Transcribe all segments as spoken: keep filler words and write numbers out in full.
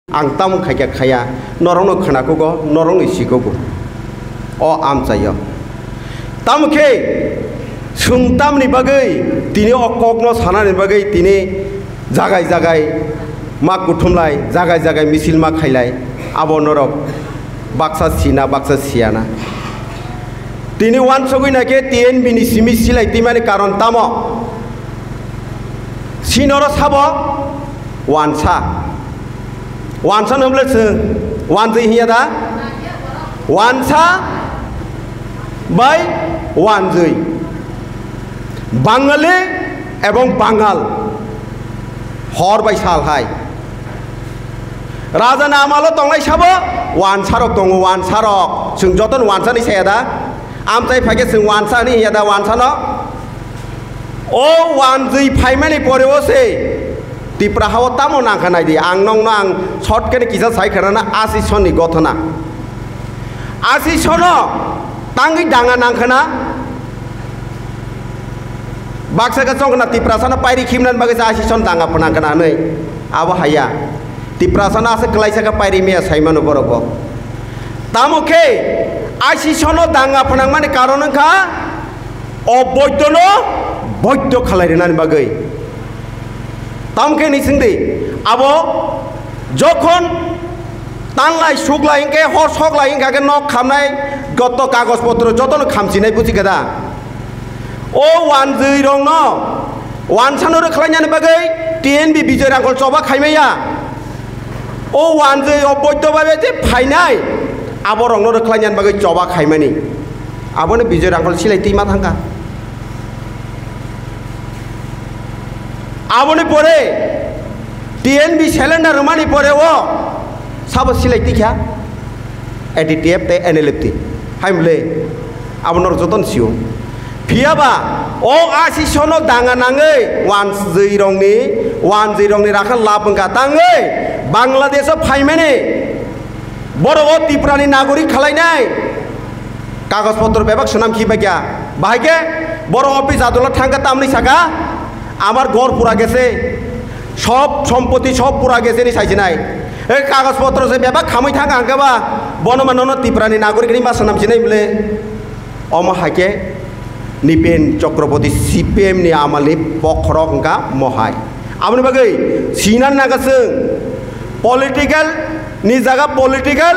Ang tamo khaikha khaya, norokno khwnakugo, norokno sikugo. O amchaio. Tamo khe, chwng tamni bagwi tini o kokno sanani bagwi tini jagai jagai ma kuthumlai, jagai jagai misil ma khailai, abo norok baksa sina, baksa siyana. Tini wansugwi naikhe T N B ni simi silai twimani karon tamo? Sinoro sabo wansa. Wansa no bwle chwng wanjwi hiya da? Wansa bai wanjwi. Bangali ebong Bangal. Hor bai sal hai. Raja ni amalo tongnai sabo wansarok tongo, wansarok. Chwng jotono wansani saya da? Amchai phaikhe chwng wansa hini hiya da wansano? O wanjwi phaimani pore o se Tipra hao tamo nangkha naidi. Ang nokno ang short khe kisa sai khana na, asi sonni gothona. Asi sono tangwi danga nangkha na? Baksa khe chongkhna Tiprasano pairi khimnani bagwi se asi son danga phnangkhna hwnwi. Abo haya. Tiprasano aswk kwlaisa khe pairi maya saimano borok bo. Tamo khe asi sono danga phnangmani karon wngkha o boidono boido khalai rwnani bagwi. Tamo khe ni singdi abo jokhon tanglai suklai hwnkhe hor soklai wngkha khe nok khamnai joto kagoj potro jotono khamchinai buji khe da. O wanjwi rokno wansano rwkhlainani bagwi T N B Bijoy Rangkhol choba khaimaya. O wanjwi o boido babe je phainai abo rokno rwkhlainani bagwi choba khaimani. Aboni Bijoy Rangkhol silai twi ma thangkha. Aboni pore T N B cylinder rwmani pore o sabo silai twi kha A D T F tei N L F T. Hai mle abo norok jotono sio. Phiya ba o asi sono danga nangwi wanjwi rokni, wanjwi rokni rakha lab wngkha tangwi Bangladesh o phaimani borok o Tripura ni nagorik khalainai. Kagoj potro bebak swnam khibaikya. Bahai khe borok office adolat thangkha tamni saka, "Amar ghor pura gese, sob sompoti sob pura gese," ni saijinai. E kagoj potro se bebak khamwi thangkha hwnkhe ba bono mano no Tripura ni nagorik ni ma swnam sinai bwle. Omo hai khe Nipen Chakraborty C P M ni amalni bokhorok wngkha mohai. Aboni bagwi sinan naga chwng political ni jaga political,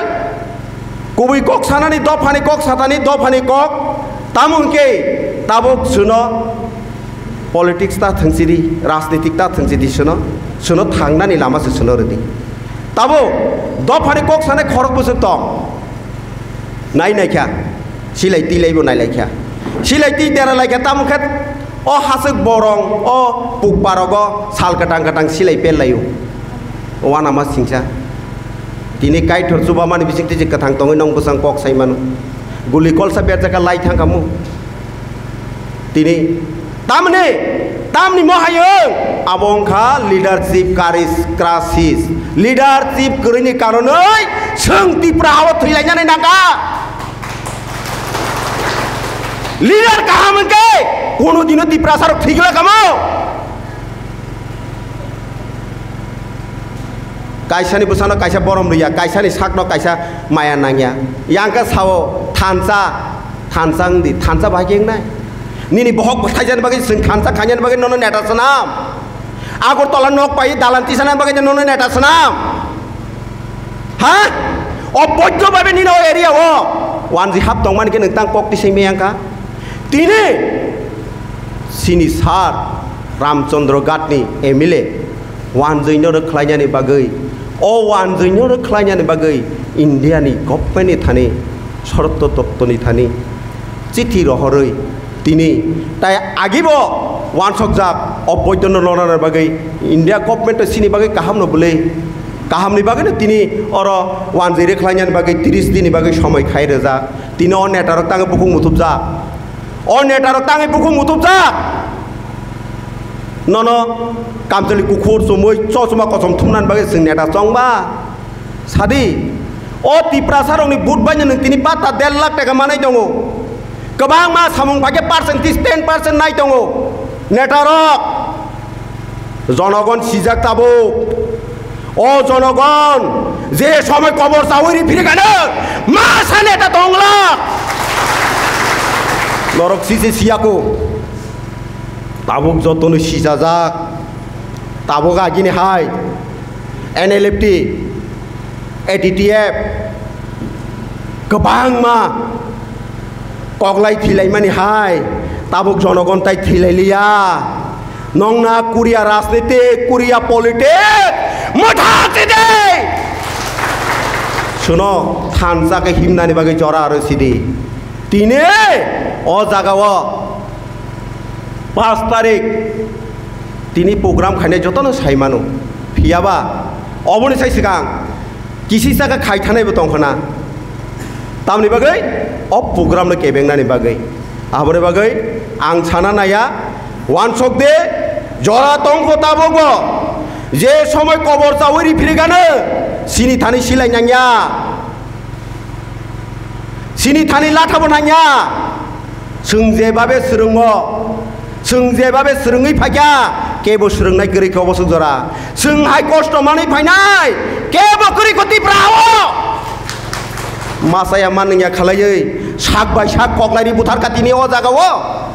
kubui kok sanani dophani kok satani dophani kok, tamo hwnkhe tabuk chwngno politics ta thwngchidi, rajnitik ta thwngchidi chwngno, chwngno thangnani lama se chwngno rwdi. Tabuk dophani kok sanai khorok bwswk tong. Nai naikha, silai twi laibo nai laikha. Silai twi dera laikha, tamo khe o haswk borong, o pukbarogo sal kwtang kwtang silai pel laio. Wanama singsa. Tini Kaitor chubamani bisingtwi je kwthang tongwi nong bwsang kok sai mano. Guli kolsa berjaka lai thangkha mu. Tini tamni, tamni mohayung abo wngkha leadership crisis, crisis. Leadership kwrwini karonwi chwng Tripura hao thwilainani nangkha. Leader kaham hwnkhe kono dino Tiprasarok thwigwla kamo. Kaisani bwsano kaisa borom rwya, kaisani sakno kaisa maya nangya. Yang khe sao thansa, thansa wngdi, thansa bahai khe wngnai. Nini bohok bwthaijani bagwi chwng thansa khainani bagwi nono neta swnam. Agartala nok pai dalan tisanani bagwi nono neta swnam. Ha? O boiddo babe nini o area o wanji hap tongmani khe nwng tang kok tisai maya wngkha. Tini sini sir Ramchandra Ghatni M L A wanjwino rwkhlainani bagwi, o wanjwino rwkhlainani bagwi Indiani governmentni thani, Sharato Dattani thani chithi rohorwi tini tai agibo wansokjak o boidono lonani bagwi India government sini bagwi kahamno bwlwi, kahamni bagwino tini oro wanjwi rwkhlainani bagwi tris dinni bagwi somoi khai rwjak. Tini o netarok tangwi bukhuk muthubjak. O netarok tangwi bukhuk muthubjak. Nono kamchwlwi kukhur chumui chochuma kosom thumnani bagwi chwng neta chongba? Sadi, o Tiprasarokni vote baino nwng tini patta der lakh taka manai tongo. Kwbangma samung paikhe percentage ten percent nai tongo. Netarok, jonogon sijak tabuk. O jonogon, je somoi kobor chaui ri phirikano, ma sane ta tongla. Norok sise siyako. Tabuk jotono sijajak. Tabuk agini hai N L F T, A T T F, kwbangma koklai thilaimani hai tabuk jonogon tai thilai liya. Nongna Korea rajniti, Korea politic mwthak sidi. Suno thansa khe himnani bagwi jora aro sidi. Tini o jagao pash tarik tini program khainai jotono sai mano. Phiyaba oboni sai swkang kisi saka khai thanaibo tongkhana. Tamni bagwi o program no kebengnani bagwi. Aboni bagwi ang sana naya, wansok de jora tongkho tabukbo. Je somoi kobor chaui ri phirikano sini thani silai nangya. Sini thani lathabo nangya. Chwng jebabe swrwngo, chwng jebabe swrwngwi phaikha, kebo swrwngnai kwrwi khe obo swk jora. Chwng hai kosto manwi phainai, kebo kwrwi kho Tipra o. Masaya manwngya khalaiwi sak bai sak koklairi butharkha tini o jagao.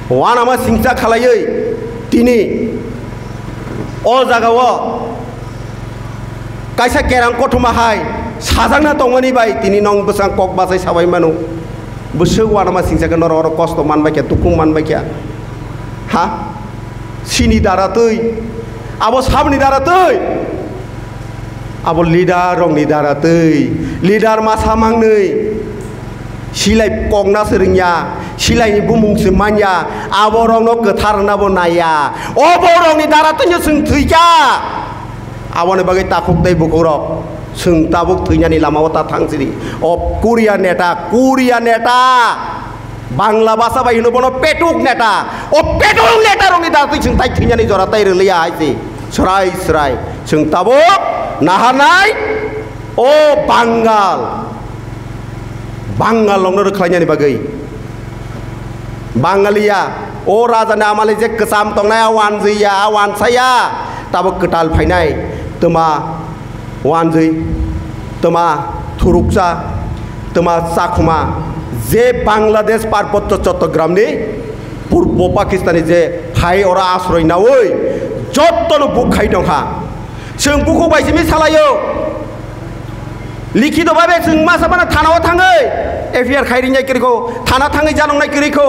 Wanama singcha khalaiwi tini o jagao kaisa kerang kothoma hai sajakna tongmani bai tini nong bwsang kok bachai sabai mano. Bwswk wanama singcha khe norok oro kosto manbai kha, dukhu manbai kha. Ha? Sini dara twi, abo sabni dara twi. Abo leader rokni dara twi, leader masa mangnwi silai kokna se rwngya, silaini bumung se manya, abo rokno kwthar rwna bo naiya. O borokni dara twino chwng thwikha. Aboni bagwi takhuk tei bukhuk rok chwng tabuk thwinani lamao ta thangsidi. O Korea neta, Korea neta. Bangla bhasha bai hino bono petuk neta. O petuk neta rokni dara twi chwng tai thwinani jora tai rwliya hai se. Srai srai. Chwng tabuk naharnai o Bangal. Bangal rokno rwkhlainani bagwi. Bangaliya o rajani amali je kwcham tongnai a wanjwiya, a wansaya. Tabuk kwtal phainai. Twma wanjwi, twma thuruksa, twma chakhuma, je Bangladesh Parbotto Chottogramni purbo Pakistani je hai oro asroi naui jottono buk khai tongkha. Chwng bukhuk bai simi salaio. Likhito babe chwng masa phano thanao thangwi F I R khai rinai kwrwikho, thana thangwi janoknai kwrwikho.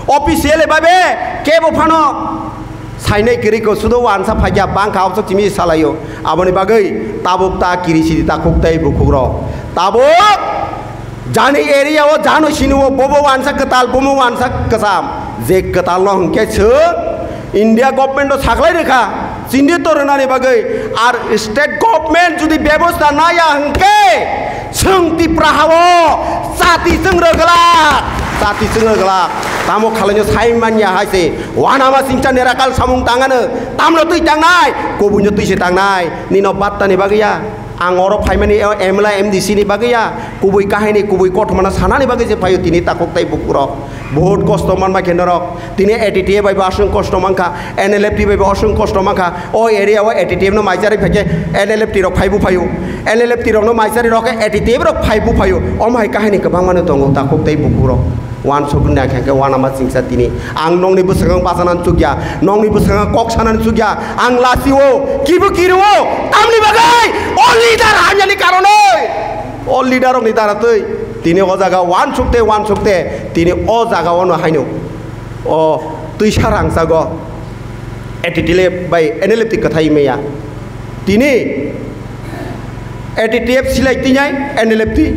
Official babe kebo phano sainai kwrwikho, sudo wansa phaikha bangkha obwswk simi salaio. Aboni bagwi tabuk ta kiri sidi takhuk tei bukhukrok. Tabuk jani area o jano sini o bobo wansa kwtal, bomo wansa kwcham. Je kwtal no hwnkhe chwng India government o saklai rwkha. Chini to rwnani bagwi ar state government jodi bebosta naya hwnkhe chwng Tipra hao chati chwng rwglak, chati chwng rwglak. Tamo khalaino sai manya hai se wanama singcha nerakal samung tangano tamno twi tangnai, kubuino twi se tangnai, nino battani bagwi ya. Ang oro phaimani o M L A M D C ni bagwi ya, kubui kahini, kubui kothomano sanani bagwi se phaio tini takhuk tei bukhuk rok. Bahut kosto manbai khe norok. Tini A T T F bai bo aswk kosto mankha, N L F T bai bo aswk kosto mankha. O area o A T T F no maicharwi phaikhe N L F T rok phaibu phaio. N L F T rok no maicharwi rok khe A T T F rok phaibu phaio. Omo hai kahini kwbangma no tongo takhuk tei bukhuk rok. Wansuk wngya khe wanama singcha tini. Ang nongni bwskango bachana chukya, nongni bwskango kok sanani chukya. Ang lasio, kibu kirio, tamni bagwi o leader hamyani karonwi. O leader rokni dara twi tini o jaga wansukte wansukte tini o jaga o no haino o twisa rangchago A T T F bai N L F T kwthai maya. Tini A T T F silai tinai N L F T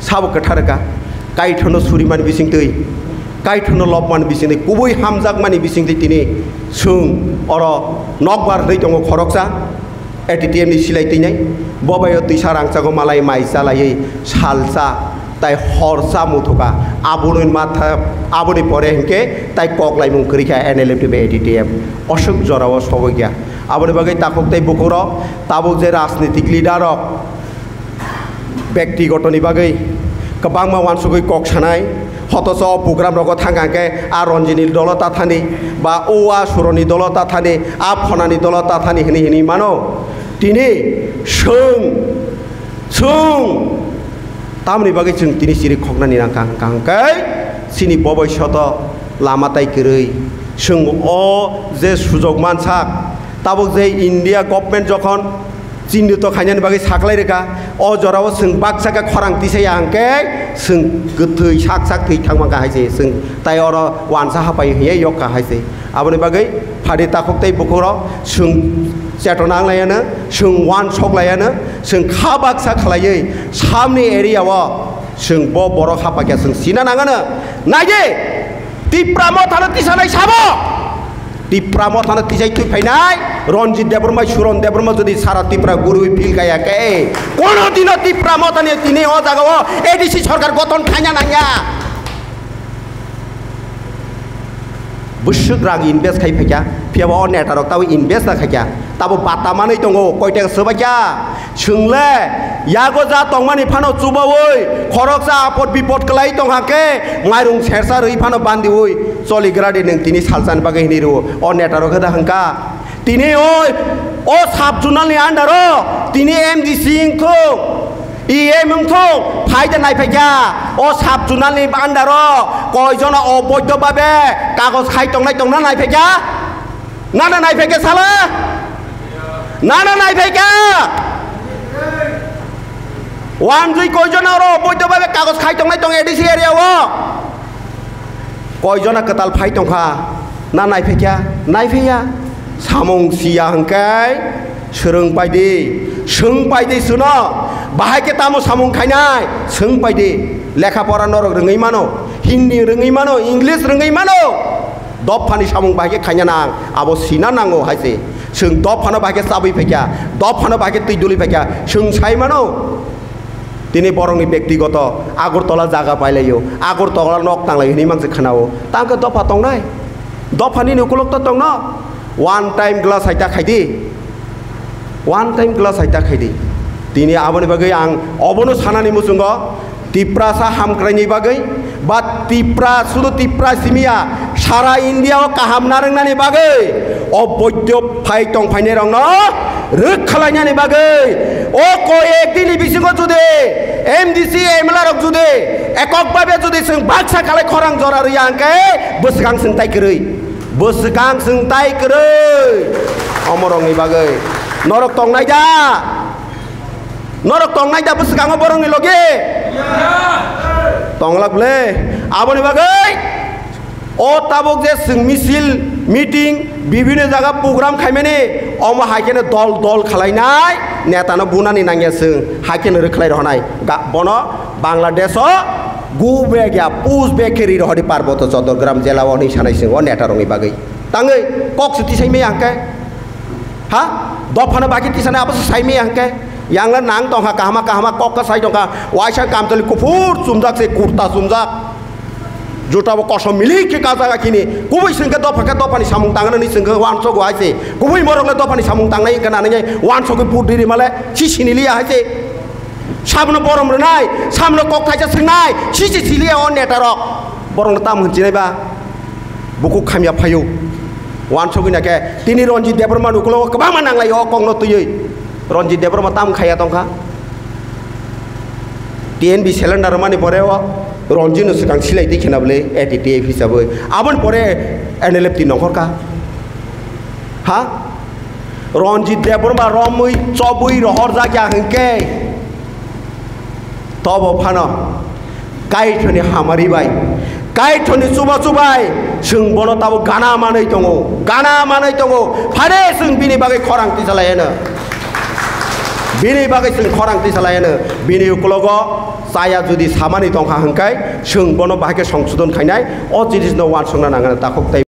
sabo kwthar ka. Kaithono surimani bisingtwi, kaithono lobmani bisingtwi, kubui hamjakmani bisingtwi tini chwng oro nokbar hwnwi tongo khoroksa. A T T F ni silai tinai, bo bai o twisa rangchago malai mai chalaiwi salsa tai horsa muthuka. Aboni matha, aboni pore hinkhe tai kok laimung kwrwi kha N L F T bai A T T F. Oswk jorao sogwi kha. Aboni bagwi takhuk tei bukhuk rok tabuk je rajnitik leader rok bektigotoni bagwi Kwbangma wansugwi kok sanai, hotoso o program rogo thang kha khe a Ranjini dolo ta thani, ba o a Suroni dolo ta thani, a Phonani dolo ta thani hini hini mano. Tini chwng, chwng tamni bagwi chwng tini chiri khoknani nang kha hwnkha hwnkhe chini boboi soto lama tai kwrwi. Chwng o je sujok mansak, tabuk je India government jokhon chinto khainani bagwi saklai rwkha, o jorao chwng baksa khe khorang tisaya hwnkhe chwng kwthwi sak sak thwi thangma kha hai se, chwng tai oro wansa hapai hwnwi yok kha hai se. Aboni bagwi phadi takhuk tei bukhuk rok chwng chetona anglaiano, chwng wansok laiano, chwng kha baksa khlaiwi samni area o chwng bo borok hapakya chwng sina nangano. Naidi, Tipra Mothano tisanai sabo. Tipra Mothano tisai twi phainai Ranjit Debbarma, Suron Debbarma jodi sara Tipra gurui phil kaya khe, kono dino Tipra Mothani tini o jaga o A D C sarkar gothon khaina nangya. Bwswk rang invest khai phaikya, phiyaba o neta rok tabo invest da khaikya, tabo bata manwi tongo, koi taka swbaikya. Chwngle yago ja tongmani phano chubaui, khoroksa apot bipot kwlai tongkha khe, mairung sersa rwi phano bandiui choligradi nwng tini salsani bagwi hinwi rwo. O neta rok khe da hwnkha. Tini oi, o sub zonal ni under o, tini M D C wngthung, E M wngthung, phai da naiphaikya. O sub zonal ni under o koi jona oboidho babe kagoj khai tongnai tongna naiphaikya? Nana naiphaikya sala? Nana naiphaikya? Wanjui koi jona oro oboidho babe kagoj khai tongnai tong A D C area o? Koi jona kwtal phai tongkha? Na naiphaikya? Naiphaiya. Samung siya hwnkhe swrwng paidi, swng paidi chwno. Bahai khe tamo samung khainai? Swng paidi. Lekha pora norok rwngwi mano, Hindi rwngwi mano, English rwngwi mano. Dophani samung bahai khe khaina nang, abo sina nango hai se. Chwng dophano bahai khe chabwi phaikya, dophano bahai khe twi duli phaikya, chwng sai mano. Tini borokni bektigoto Agartala jaga pailaio, Agartala nok tanglaio hinwi mangse khwnao. Tangkhe dopha tongnai? Dopha nini ukulok to tongno? One time glass hai ta khaidi. One time glass hai ta khaidi. Tini aboni bagwi ang obono sanani muchungo, Tiprasa hamkraini bagwi, ba Tipra, sudu Tipra simiya, sara India o kaham narwknani bagwi, o boidyo phai tongphainai rokno rwk khwlainani bagwi, o koi ek dini bisingo judi M D C M L A rok judi ekok babe judi chwng baksa khalai khorang jora rwya hwnkhe bwswkang chwng tai kwrwi. Bwswkang chwng tai kwrwi. Omorokni bagwi. Norok tongnai da? Norok tongnai da bwswkango borokni logi? Tonglak bwle. Aboni bagwi o tabuk je chwng misil, meeting, bibhinno jaga program khaimani, omo hai kheno dol dol khwlainai, netano bunani nangya chwng, hai kheno rwkhlai rohornai. Ga-, bono Bangladesh o go back ya, push back khe ri rohordi Parboto Chodorgram jela o hinwi sanai chwng o neta rokni bagwi. Tangwi kok se tisai maya hwnkhe? Ha? Dophano bagwi tisanai abo se sai maya hwnkhe? Yangla nang tongkha kahama kahama kok khe sai tongkha, waisa kamchwlwi kuphur chumjak se kurta chumjak. Juta bo kosom milik khe kajak akini. Kubui chwng khe dopha khe dophani samung tangnani chwng khe uansukgo hai se. Kubui morok le dophani samung tangnai hwnkhe nanai uansukgwi vote ri rimale si siniliya hai se. Sabono borom rwnai, sabono kok thaisa swngnai, si se siliya o neta rok. Borokno tamo hwn chinai ba? Bukhuk khamya phaio. Uansugwi na khe tini Ranjit Debbarma ni ukulogo kwbangma nanglaio o kokno twiwi. Ranjit Debbarma tamo khaiya tongkha? T N B cylinder rwmani pore o Ranjit no swkang silai twi khena bwle A T T F hisabwi. Aboni pore N L F T nongkhor kha. Ha? Ranjit Debbarma romwi chobwi rohorjak ya hwnkhe, tobo phano Kaitorni hamari bai, Kaitorni chubachu bai chwng bono tabuk gana manwi tongo, gana manwi tongo. Phare chwng bini bagwi khorang tisalai hwno, bini bagwi chwng khorang tisalai hwno. Bini ukulogo chaya judi samani tongkha hwnkhe chwng bono bahai khe songsodon khainai, o jinisno uansukna nangani takhuk tei